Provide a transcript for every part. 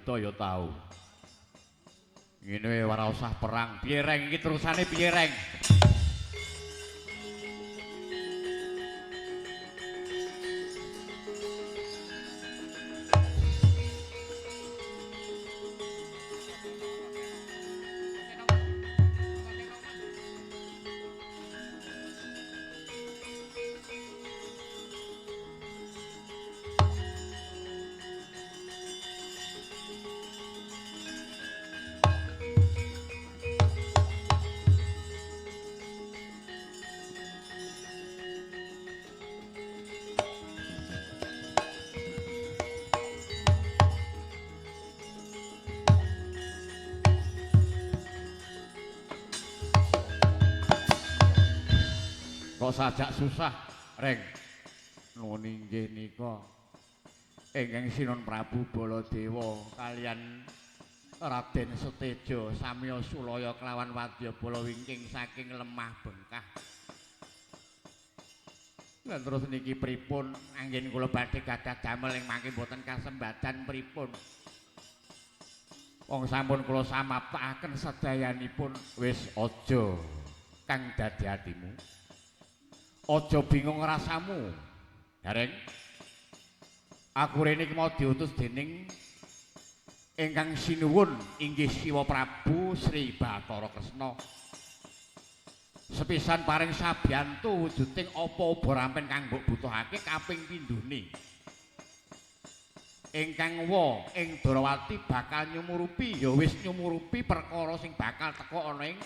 yuda ya tau. Ngene ora usah perang. Piye reng iki terusane piye reng? Kok sajak susah, Reng. Nuwun inggih nika ingkang Sinuwun Prabu Baladewa kaliyan Raden Seteja samiya sulaya kelawan wadyabala wingking saking lemah bengkah. Lan terus niki pripun anggen kula badhe gadah damel ing mangke mboten kasembadan pripun? Wong sampun kula samaptakaken sedayanipun wis aja kang dadi atimu. Aja bingung rasamu. Gareng. Aku rene iki mau diutus dening ingkang sinuwun inggih Siwa Prabu Sri Bathara Kresna. Sepisan paring sabiyantu wujuding apa uba rampen kang mbok butuhake kaping pindhone. Ingkang wa ing Darawati bakal nyumurupi ya wis nyumurupi perkara sing bakal teka ana ing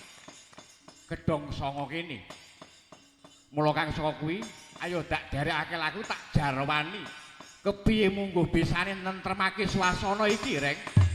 Gedhong Sanga kene. Mula kang saka kuwi ayo dak derekake laku tak jarwani. Kepiye mungguh bisane nentremake swasana iki, Reng?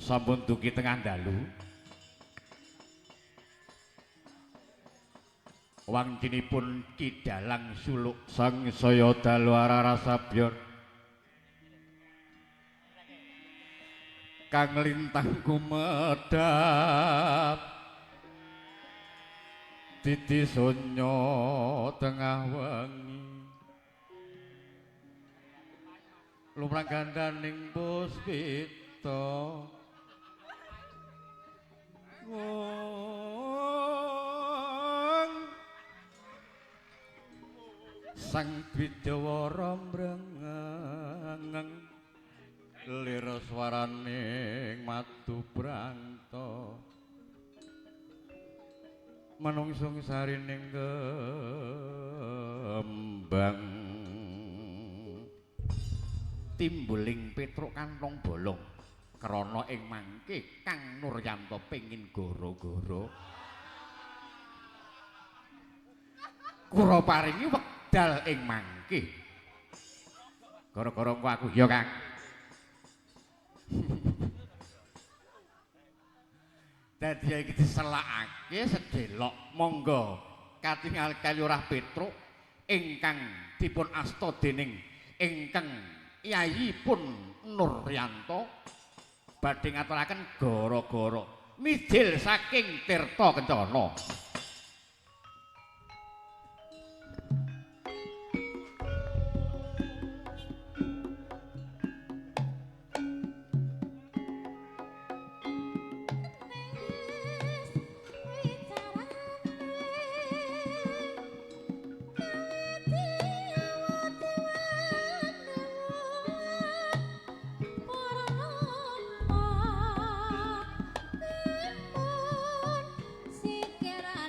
Sampun dugi tengah dalu. Wangcinipun Ki Dalang Suluk sangsaya dalu ararasabyan kang lintang kumedhap titi sonya tengah wengi lumrah gandaning puspita wong sang Dwijawara mrengeng lir swaraning madu branta menungsung sarining kembang timbuling petruk kantong bolong krana ing mangke Kang Nuryanto pengin goro-goro kula paringi wekdal ing mangke gara-gara engko aku ya Kang. Dadi iki diselakake sedelok monggo katingal Kalurah Petruk ingkang dipun asta dening ingkang Yayi pun Nuryanto badhe ngaturaken gara-gara mijil saking Tirta Kencana. Sikira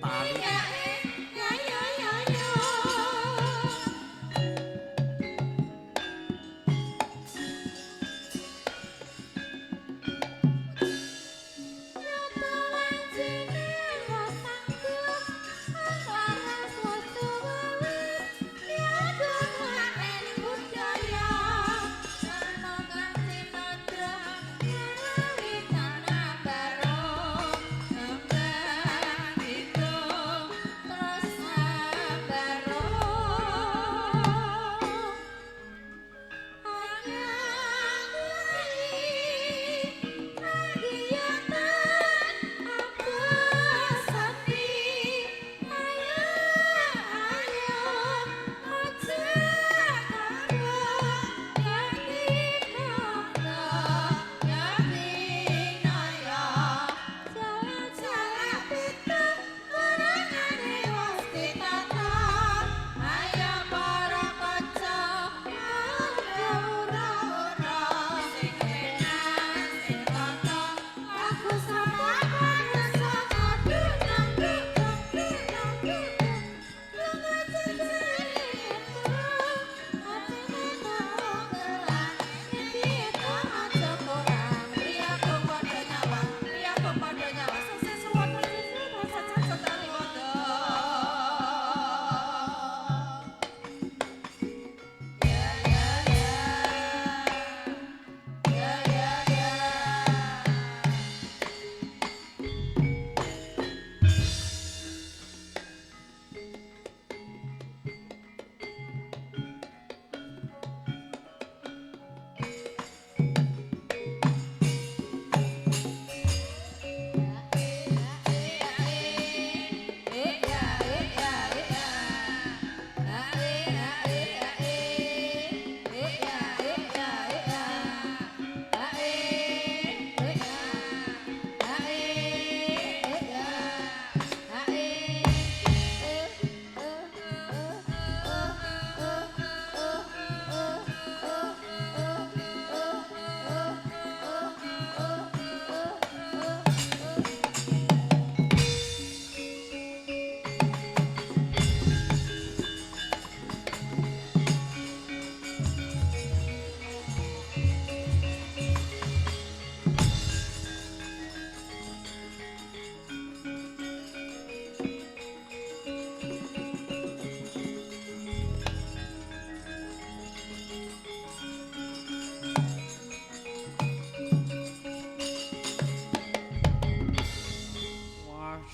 Tali. Ya ya ya ya.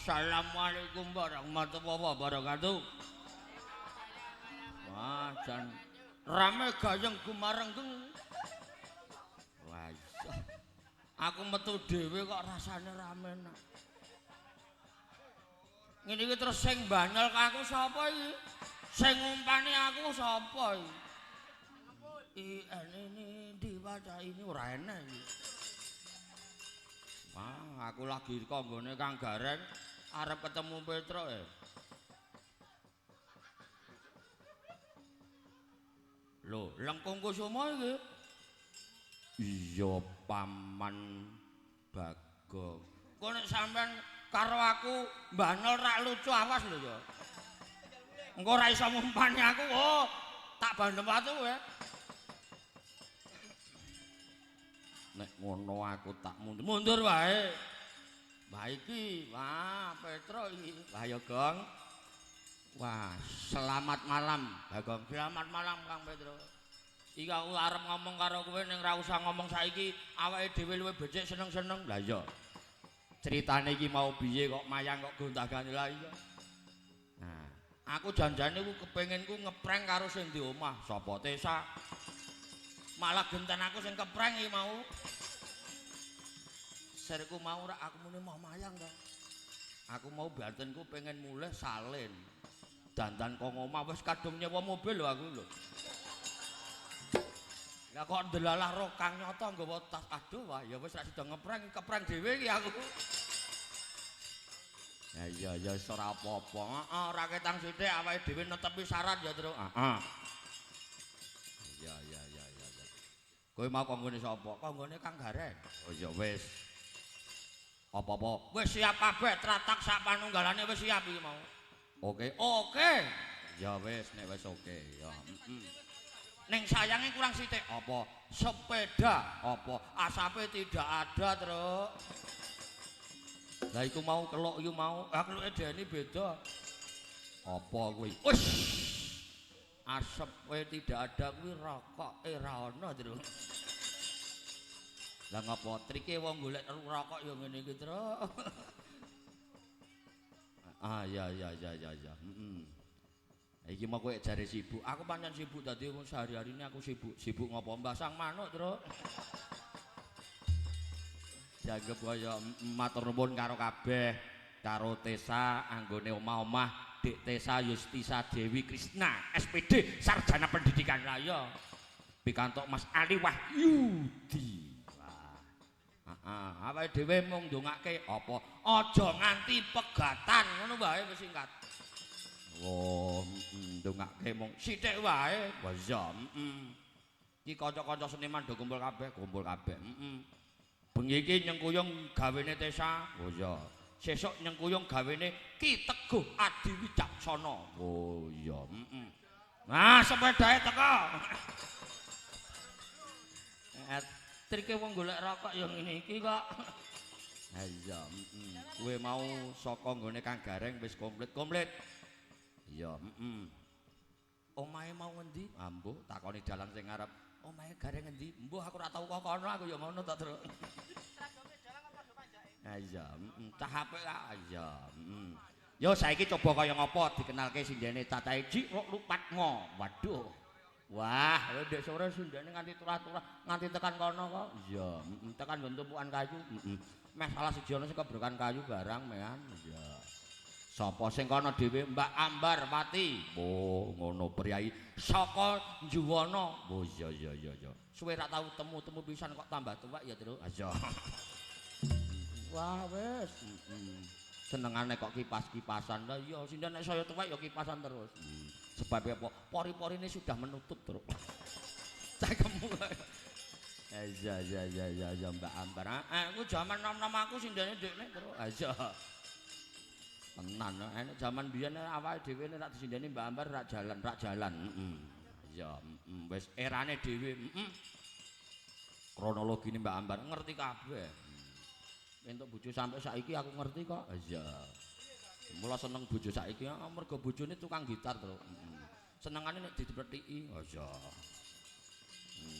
Assalamualaikum warahmatullahi wabarakatuh. Wah, jan rame gayeng gumarenggung. Wah, iya. Aku metu dhewe kok rasane rame nak. Ngene iki terus sing banyol ka aku sapa iki? Sing ngumpani aku sapa iki? I ini diwaca ini ora enak iki. Wah, aku lagi konggone Kang Gareng arep ketemu Petruk e. Lho, Lengkung Kusuma iki. Iya, Paman Bagong. Kok nek sampean karo aku mbanol rak lucu awas lho ya. Engko ora iso ngumpani aku, oh, tak bandem watu kowe. Nek ngono aku tak mundur, mundur wae. Wah iki, wah Petruk iki. Wah ya Gong. Wah, selamat malam Bagong. Selamat malam Kang Petruk. Iki aku arep ngomong karo kowe ning ora usah ngomong saiki, awake dhewe luwih becik seneng-seneng. Lah iya. Ceritane iki mau piye kok mayang kok gonta-ganti lah iya. Nah, aku janjane ku kepenginku ngeprank karo sing di omah, sapa Tesa. Malah genten aku sing keprank iki mau. Serku mau ora aku muni mau mayang to. Aku mau batinku pengen mulih salin. Dandan kok omah wis kadung nyewa mobil lho aku lho. Lah kok ndelalah ro Kang Nyoto nggawa tas. Aduh wah ya wis ra sida ngeprank, keprank dhewe iki aku. Ya iya ya wis ora apa-apa. Heeh, ora ketang sithik awake dhewe netepi syarat ya, Truk. Heeh. Iya iya iya iya. Kowe mau konggone sapa? Konggone Kang Gareng. Oh ya wis. Apa-apa? Wis siap kabeh, tratak sak panunggalane wis siap iki mau. Oke, oke. Ya wis, nek wis oke ya. Heeh. Ning sayange kurang sithik. Apa? Sepeda. Apa? Asape tidak ada, Truk. Lah iku mau keluk iku mau. Ah keluke Deni beda. Apa kuwi? Wis. Asepe tidak ada kuwi rokoke ra ono, Truk. Lah ngapa trike wong golek rokok ya ngene iki, Truk. Ah ya ya ya ya ya. Heeh. Iki mau kowe jare sibuk. Aku pancen sibuk dadi sehari-hari ini aku sibuk. Sibuk ngopo? Mbasang manuk, Truk. Dianggep kaya matur nuwun karo kabeh, karo Tesa anggone omah-omah, Dik Tesa Yustisa Dewi Krisna, SPD, Sarjana Pendidikan Raya. Pikantuk Mas Ali Wahyudi. Wah. Heeh, awake dhewe mung ndongake apa? Aja nganti pegatan ngono wae wis singkat. Oh, ndongake mung sithik wae. Wah iya, heeh. Iki kanca-kanca seniman do kumpul kabeh, kumpul kabeh. Heeh. Bengi iki nyengkuyung gawene Tesa. Oh iya. Sesuk nyengkuyung gawene Ki Teguh Adi Wicaksana. Oh iya, heeh. Nah, sepedae teko. Trike wong golek rokok ya ngene iki kok. Ha iya, heeh. Kowe mau saka nggone Kang Gareng wis komplit-komplit. Iya, heeh. Omahe mau ngendi? Ah, mbuh, takoni dalang sing ngarep. Omahe Gareng ngendi? Mbuh, aku ora tau kok kono, aku ya ngono ta, Truk. Ha iya, heeh. Cah apik ah, iya, heeh. Yo saiki coba kaya ngapa dikenalke sindene cacahe Ji Rok Lupatmo. Waduh. Wah, ndek sore sindene nganti turah-turah, nganti tekan kono kok. Iya, heeh, tekan nggon tumpukan kayu. Heeh. Meh salah siji ana sing kebrokan kayu barang mean. Iya. Sapa sing kono dhewe Mbak Ambarwati. Oh, ngono priyayi saka Juwana. Oh iya iya iya iya. Suwe ra tau temu-temu pisan kok tambah tuwek ya, Truk. Iya. Wah, wis. Heeh. Senengane kok kipas-kipasan. Lah iya, sinden nek saya tuwek ya kipasan terus. Sebab apa? Pori-porine sudah menutup, Truk. Cangkemmu. Iya iya iya iya iya Mbak Ambar. Aku jaman nom-nom aku sindene dekne, Truk. Iya. Tenan, enek jaman biyen awake dhewe nek rak disindeni Mbak Ambar rak jalan, rak jalan. Heeh. Iya, wis erane dhewe, heeh. Kronologine Mbak Ambar ngerti kabeh. Entuk bojo sampe saiki aku ngerti kok. Iya. Mula seneng bojo saiki mergo bojone tukang gitar, Truk. Heeh. Senengane nek dipethiki. Iya.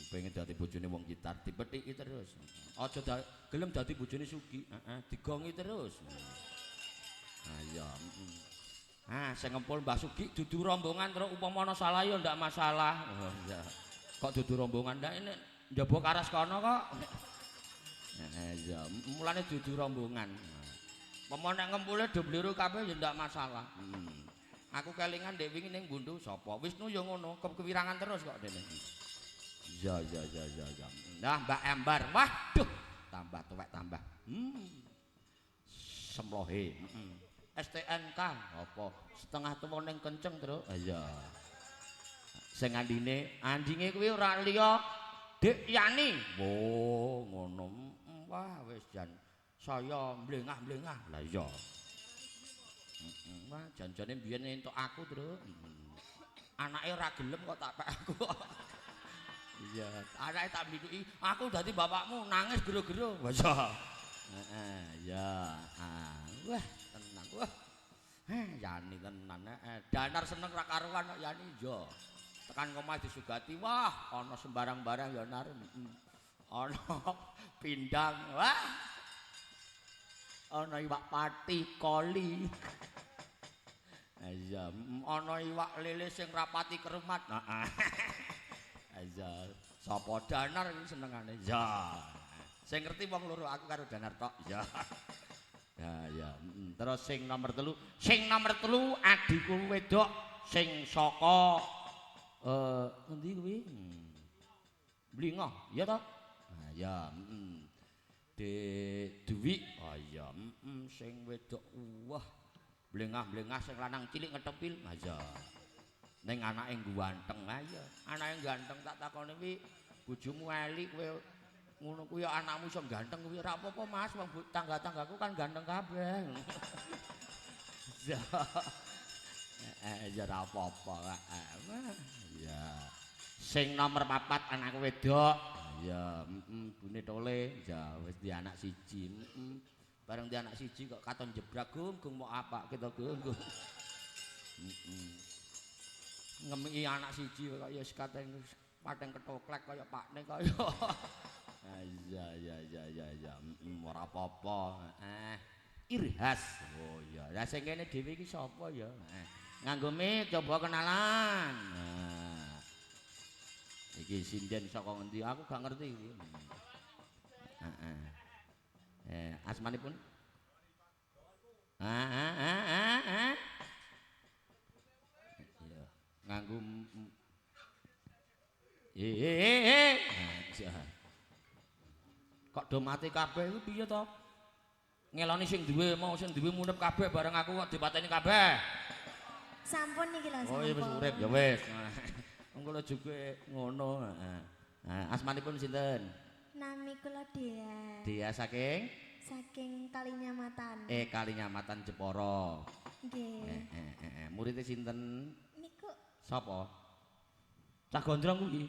Pengen dadi bojone wong gitar, dipethiki terus. Aja gelem dadi bojone Sugi, heeh, digongi terus. Ah iya, heeh. Ah, sing ngempul Mbah Sugi dudu rombongan, Truk, upama ana salah ya ndak masalah. Oh iya. Kok dudu rombongan ndak ini njaba karas kono kok. Heeh iya, mulane dudu rombongan. Upama nek ngempule do bliru kabeh ya ndak masalah. Heeh. Aku kelingan ndek wingi ning Bundu sapa? Wisnu ya ngono, kewirangan terus kok dene. Iya iya iya iya iya. Nah, Mbak Ambar, waduh, tambah tuwek tambah. Semlohe, heeh. STNK apa setengah tuwa ning kenceng, Truk. Iya. Sing andine, anjinge kuwi ora liya Dik Yani. Oh, ngono. Wah, wis jan saya mlengah-mlengah. Lah iya. Heeh. Wah, janjane biyen entuk aku, Truk. Anake ora gelem kok tak pek aku. Iya, anake tak blithuki, aku dadi bapakmu nangis gero-gero. Wah, iya. Heeh, iya. Ah, wah, tenang. Wah. Yani tenan. Danar seneng ra karuan kok Yani iya. Tekan omah disugati, wah, ana sembarang barang ya nar. Ana pindang, wah. Ana iwak pati koli. Iya, ana iwak lele sing rapati kerumat. Heeh. Iya, sapa Danar iki senengane? Iya. Sing ngerti wong loro aku karo Danar tok. Iya. Ya ya, terus sing nomor 3, sing nomor 3 adikku wedok sing saka ngendi kuwi? Mlingoh, iya to? Ah ya, heeh. Dik Dwi, oh iya, heeh, sing wedok wah blengah-blengah sing lanang cilik ngetepil. Ah iya. Ning anake ganteng, ah iya, anake ganteng tak takoni kuwi bojomu elik kowe Ngono kuwi anakmu iso ganteng kuwi ora apa-apa Mas, wong tangga-tanggaku kan ganteng kabeh. Ya. Ya ora apa-apa. Ya. Sing nomor 4 anakku wedok. Ya, bune tole. Ya wis di anak siji. Bareng di anak siji kok katon jebrak gung gung mau apa kita gung gung. Ngemiki anak siji kok ya kateng pateng ketoklek kaya pakne kaya. Iya iya iya iya iya, ora apa-apa. Irhas. Oh iya. Lah sing kene dhewe iki sapa ya? Nganggo mic coba kenalan. Nah. Iki sinden saka ngendi? Aku gak ngerti iki. Heeh. Asmanipun? Iya, nganggo Kok do mati kabeh iku piye to? Ngeloni sing duwe mau sing duwe munep kabeh bareng aku kok dipateni kabeh. Sampun niki lho. Oh iya wis urip ya wis. Wong kula juga ngono, heeh. Nah, asmanipun sinten? Nami kula Dea. Dea saking? Saking Kalinyamatan. Kalinyamatan Jepara. Nggih. Murite sinten? Niku. Sapa? Cah gondrong kuwi.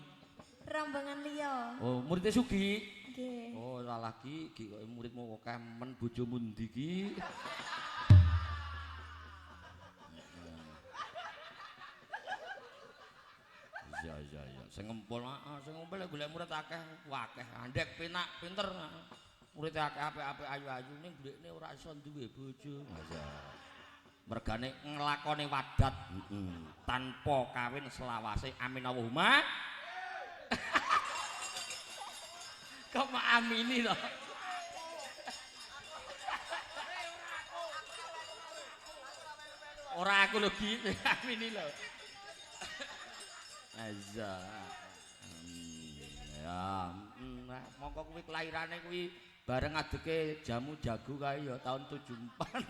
Rombongan liya. Oh, murite Sugi. Nggih. Oh, salah ki, ki kok muridmu akeh men bojomu ndi ki? Iya iya iya, sing ngempul, heeh, sing ngempul golek murid akeh, akeh. Andek penak pinter. Murid akeh apik-apik ayu-ayu ning ndekne ora iso duwe bojo. Iya. Mergane nglakoni wadat, tanpa kawin selawase amin Allahumma. Kok mak amini to? Ora aku lho Ki, amini lho. Azza. Ya, mongko kuwi kelairane kuwi bareng adeke jamu jago kae ya tahun 74.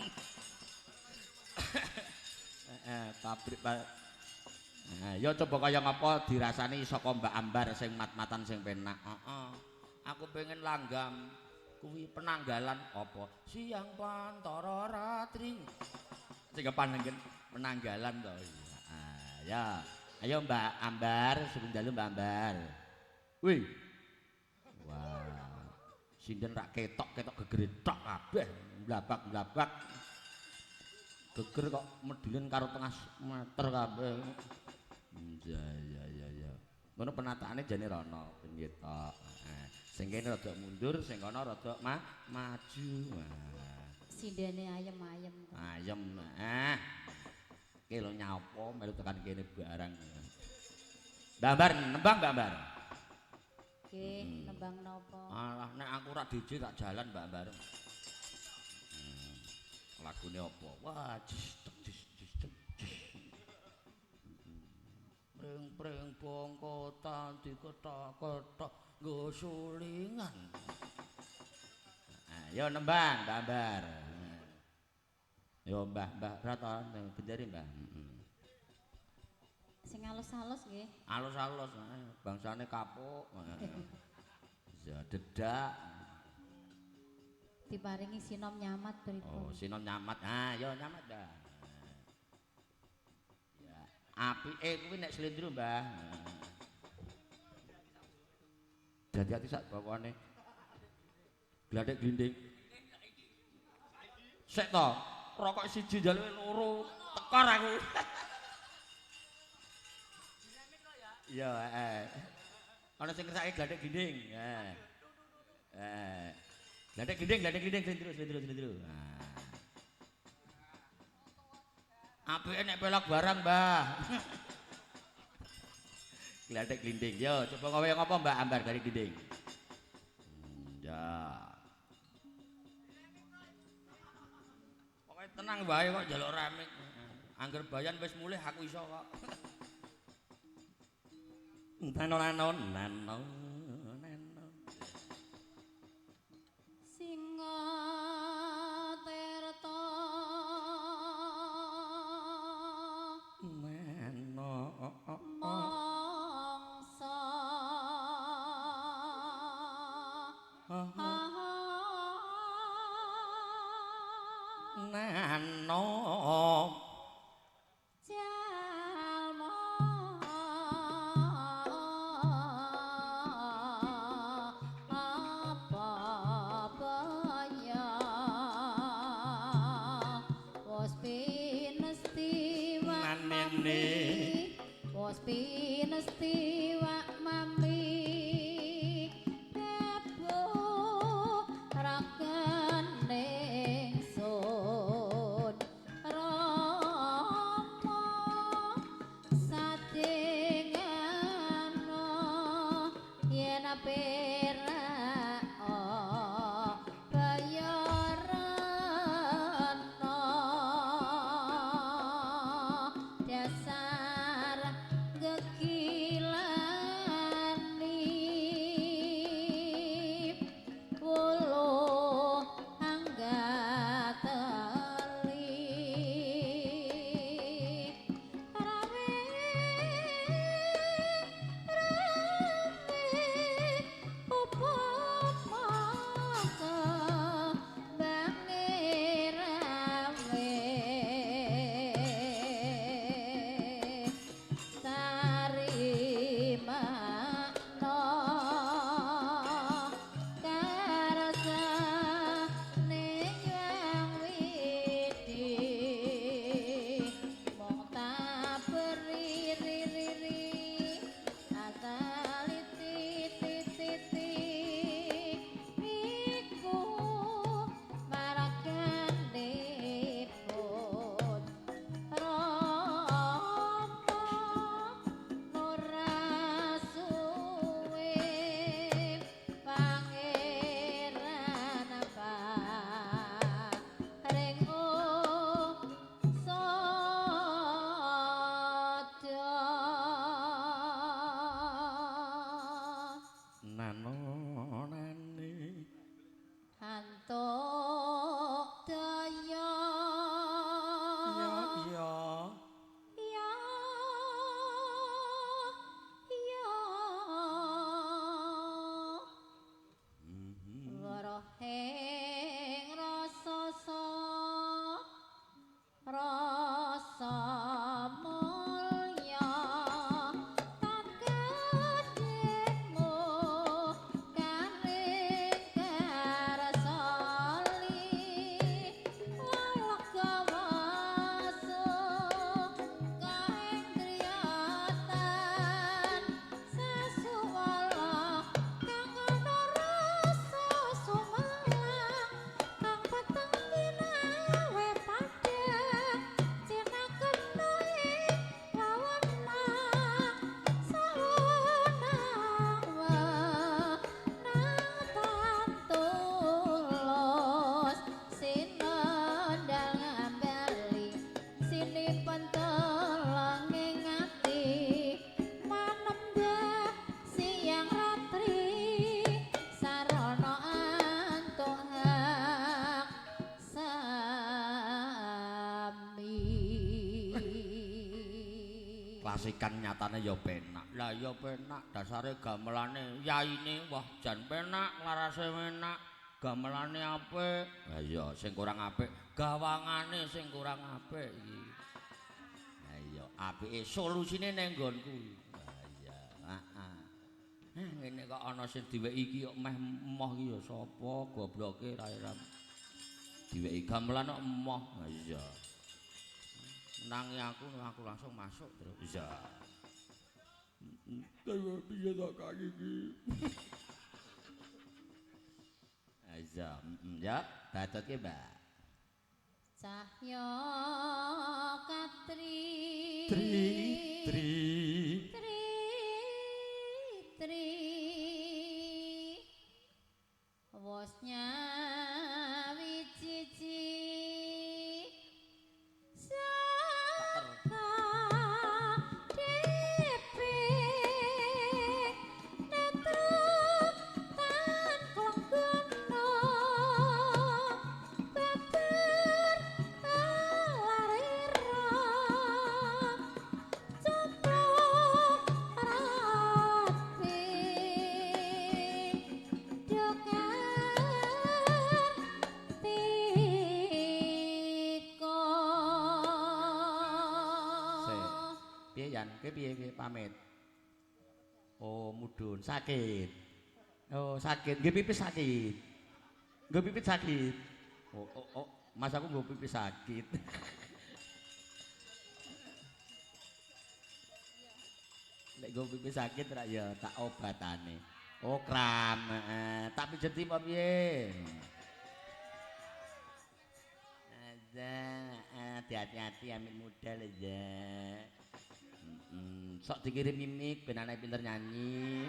Pabrik ya coba kaya ngapa dirasani saka Mbak Ambar sing mat-matan sing penak. Heeh. Aku pengen langgam kuwi penanggalan apa? Siang pantara ratri. Sing kepanenggen penanggalan to. Ya. Ayo Mbak Ambar, sugeng dalu Mbak Ambar. Wih. Wah. Sinden rak ketok-ketok gegere tok kabeh, mblabak-mblabak. Geger kok medhun karo tengah meter kabeh. Ya ya ya ya. Ngono penataane jane rono ben ketok. Sing kene rada mundur, sing kono rada maju. Sindene ayem-ayem. Ayem. Ki lho nyapa melu tekan kene barang. Mbak Ambar, nembang Mbak Ambar. Nggih, nembang napa? Alah nek aku ora DJ tak jalan Mbak Ambar. Lagune apa? Wah, jis tek jis jis tek jis. Pring-pring bongkotan diketok-ketok nggo sulingan. Ayo nembang Mbak Ambar. Yo Mbah, Mbah Rata nang bendere Mbah. Sing alus-alus nggih. Alus-alus, bangsane kapuk. Ya dedak. Diparingi sinom nyamat pripun? Oh, sinom nyamat. Ah, yo nyamat, Mbah. Ya, apike kuwi nek slendro, Mbah. Dadi ati sak bawane. Gladek glinding. Sik to. Rokok siji njaluke loro, tekor aku. Iya, heeh. Ana sing ngersake gladek glinding. Heeh. Heeh. Gladek glinding, slendro, slendro, slendro. Nah. Apike nek pelok barang, Mbah. Gladek glinding. Yo, coba kowe ngapa Mbak Ambar dari glinding? Ya. Tenang wae kok njaluk remik. Angger bayan wis mulih aku iso kok. Nano nano nano nano. Singa tirta nano mangsa Nano jalma apa baya wos pinesti wak mami wos pinesti wak mami debu rakene ingsun Rama sadingano yen perak bayarana dasar gegilani wuluh anggateli rawe rawe upama kembange rawe tarimakna karsane Hyang Widi mung tak beri ri ri ri asal ti ti ti ti iku maraganipun Rama ora suwe pangeran paring sada. Nano nani Antuk daya iya iya ya ya weruhing rasa rasa mulya takdemo karing karsali lalaka wasu kaendriyatan sasuwala kang ana rasa sumelang kang peteng ginawe padhang cinakena ing lawenang sawenang wenang tantulus sinendang ambali sinipen telenging ati manembah siang ratri sarana antuk hak sami. Klasikan nyatane ya penak. Lah ya penak dasare gamelane yaine wah jan penak larase penak gamelane apik. Lah iya sing kurang apik gawangane sing kurang apik iki. Lah iya apike solusine ning nggon kuwi. Lah iya heeh. Ngene kok ana sing diweki iki kok meh emoh iki ya sapa gobloke ra ram. Diweki gamelan kok emoh. Lah iya. Nangi aku langsung masuk terus. Iya. Tapi piye to kaki iki? Iya, ya, bacotke, Mbak. Cahya katri Tri tri tri tri wos nyawijiji saka depe netra tan klenggono babar alarira cemplung Piye Yan? Kowe piye piye pamit? Oh, mudhun sakit. Oh, sakit. Nggih pipis sakit. Nggih pipis sakit. Oh, oh, oh. Mas aku nggo pipis sakit. Nek nggo pipis sakit ra ya tak obatane. Oh, kram, heeh. Tak pijeti apa piye? Aja, hati-hati amit modal aja. Sok dikirim mimik ben anake pinter nyanyi.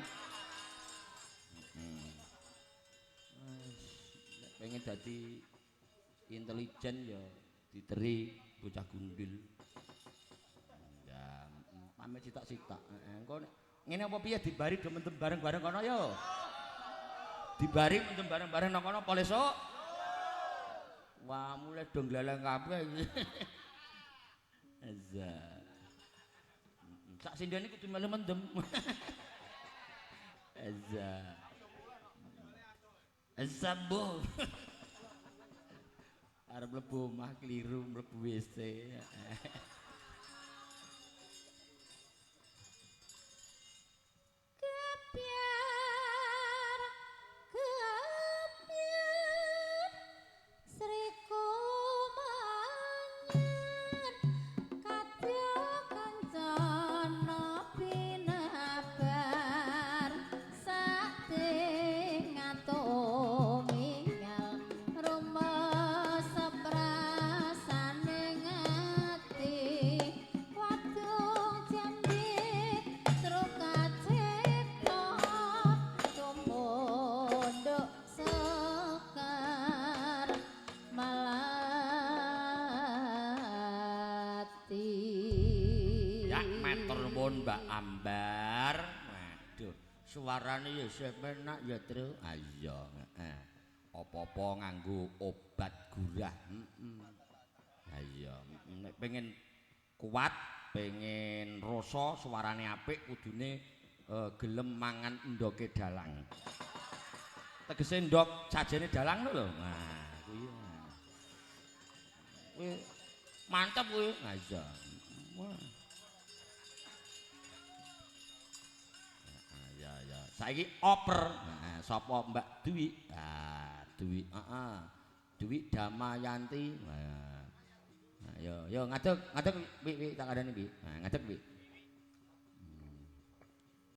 Nek pengen dadi intelijen ya diteri bocah gundul. Ya, pamit sitok-sitok. Heeh, engko ngene apa piye dibari do mendem bareng-bareng kono ya. Dibari mendem bareng-bareng nang kono apa lesuk? Wah, mulai do gleleng kabeh iki. Azza. Sak sindene kudu melu mendem. Azza. Azza bu. Arep mlebu omah kliru mlebu WC. Kebyar kebyar Sri Kumanyan kadya kancana pinabar sate ngatumingal rumes prasane ngati wadung jambi srukacipta tumundhuk sekar malati. Ya matur nuwun Mbak Ambar. Waduh, suarane ya isih penak ya, Tru. Ah iya, heeh. Apa-apa nganggo obat gurah. Heeh. Ha iya, nek pengen kuat, pengen rasa suarane apik kudune gelem mangan endoke dalang. Tegese endok sajene dalang lho. Nah, kuwi. Kuwi mantep kuwi. Ha iya. Wah. Ya ya. Saiki oper. Nah, sapa Mbak Dwi? Ah, Dwi, heeh. Dwi Damayanti. Nah. Nah, yo yo ngadeg, ngadeg wi wi tak kandhani wi. Nah, ngadeg wi.